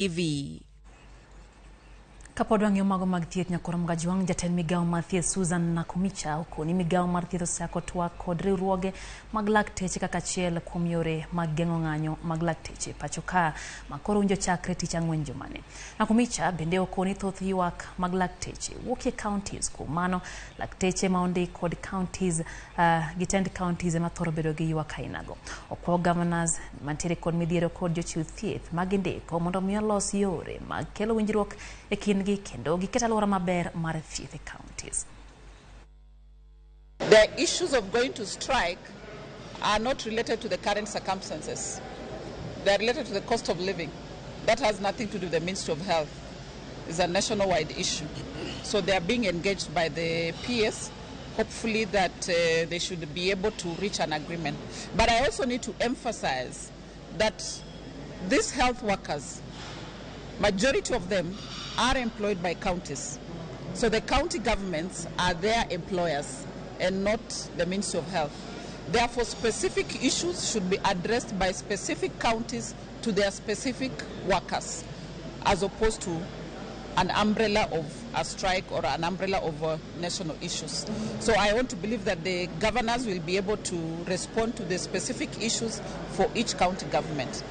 TV. Kapod wang'iyo mago mag thieth, Nyakoro Mgajwang', jatend migawo mar thieth Susan Nakhumicha okoni migawo mar thieth osechako twak kod riwruoge mag lakteche kaka achiel kuom yore mag geng'o ng'anyo mag lakteche pacho ka ma koro winjo chakre tich ang'wen jumani. Nakhumicha bende okoni thoth ywak mag lakteche wuok e counties, kuom mano lakteche ma ondik kod counties gi tend counties ema thoro bedo gi ywak ainago. Okwayo governors mantiere kod midhiero kod jochiw thieth ma gindiko mondo mi olos yore mag kelo winjruok e kindgi kendo giket alwora maber mar thieth e counties. The issues of going to strike are not related to the current circumstances. They are related to the cost of living. That has nothing to do with the Ministry of Health. It's a nationwide issue. So they are being engaged by the PS, hopefully that they should be able to reach an agreement. But I also need to emphasize that these health workers, majority of them are employed by counties. So the county governments are their employers and not the Ministry of Health. Therefore, specific issues should be addressed by specific counties to their specific workers, as opposed to an umbrella of a strike or an umbrella of national issues. So I want to believe that the governors will be able to respond to the specific issues for each county government.